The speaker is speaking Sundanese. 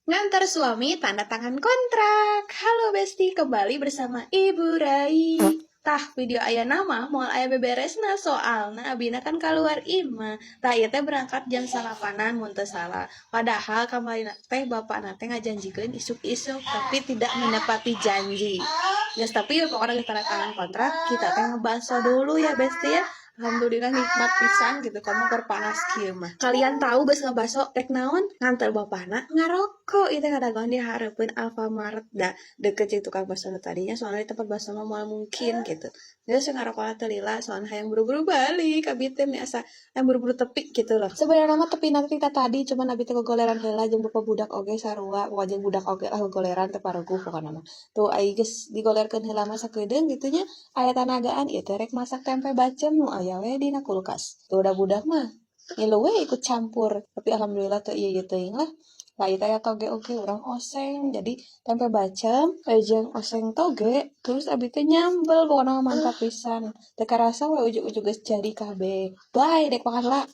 Ngantar suami tanda tangan kontrak. Halo, Besti, kembali bersama Ibu Rai. Tah, video ayeuna mah moal aya beberesna, soalna abina kan keluar imah. Tah, ieu teh berangkat jam 9-an mun teu salah. Padahal kamarina teh bapakna teh ngajanjikeun isuk-isuk, tapi tidak menepati janji. Geus, tapi ya pokoknya geus tanda tangan kontrak, kita teh ngebaso dulu ya, Besti, ya. Alhamdulillah nikmat pisan gitu, kamu keur panas kieu mah. Kalian tahu geus ngebaso rek naon? Nganter bapakna ngarokok itu kadagoan di hareupeun Alfamart, da deket jeung tukang bakso nu tadinya, soalnya di tempat bakso mah moal mungkin gitu. Geus, ngarokok teh lila, soalnya hayang buru-buru balik, abi teh meni asa hayang buru-buru tepi gitu loh. Sebenarnya mah tepi nanti kita tadi, cuman abi teh gogoleran heula jeung bapak budak oge sarua, pokoknya jeung budak oge lah gogoleran teh pareguh pokona mah. Tuh, ai geus digolerkeun heula mah sakedeung gitu nya, aya tanagaan ieu teh rek masak tempe bacem nu aya we dina kulkas. Tuh, udah budak mah ngilu we ikut campur, tapi alhamdulillah teu ieu teuing lah. Lah, ieu teh aya toge oge, urang oseng. Jadi tempe bacem jeung oseng toge, terus abi teh nyambel, pokona mah mantap pisan. Teu karasa we ujug-ujug geus jadi kabeh. Bye, dek makan lah.